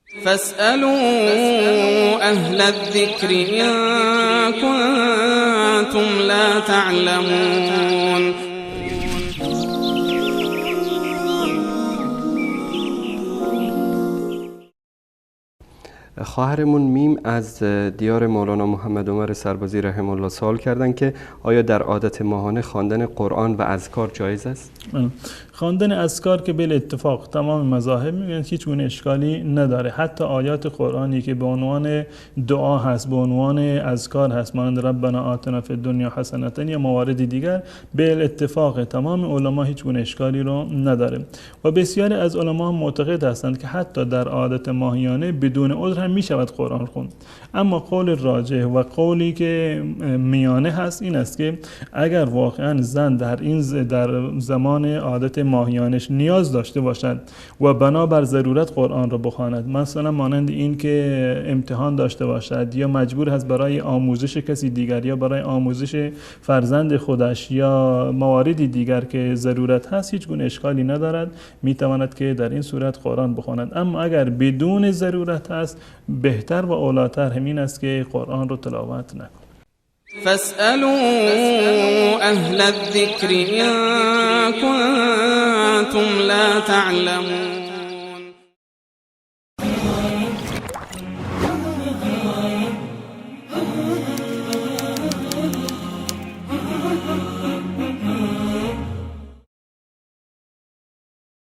فاسألوا أهل الذكر إن كنتم لا تعلمون. خواهرمون میم از دیار مولانا محمد عمر سربازی رحمه الله سوال کردن که آیا در عادت ماهانه خواندن قرآن و اذکار جایز است؟ خواندن اذکار که بل اتفاق تمام مذاهب میگن هیچ گونه اشکالی نداره. حتی آیات قرآنی که به عنوان دعا هست، به عنوان اذکار هست، مانند ربنا آتنا فی الدنیا حسنة یا موارد دیگر، بل اتفاق تمام علما هیچ گونه اشکالی رو نداره. و بسیاری از علما معتقد هستند که حتی در عادت ماهیانه بدون عذر هم میشود قرآن خوند. اما قول راجح و قولی که میانه هست این است که اگر واقعا زن در زمان عادت ماهیانش نیاز داشته باشد و بنابر ضرورت قرآن را بخواند، مثلا مانند این که امتحان داشته باشد یا مجبور هست برای آموزش کسی دیگر یا برای آموزش فرزند خودش یا موارد دیگر که ضرورت هست، هیچ گونه اشکالی ندارد، میتواند که در این صورت قرآن بخواند. اما اگر بدون ضرورت هست، بهتر و اولاتر همین است که قرآن رو تلاوت نکند. فاسألوا أهل الذكر إن كنتم لا تعلمون.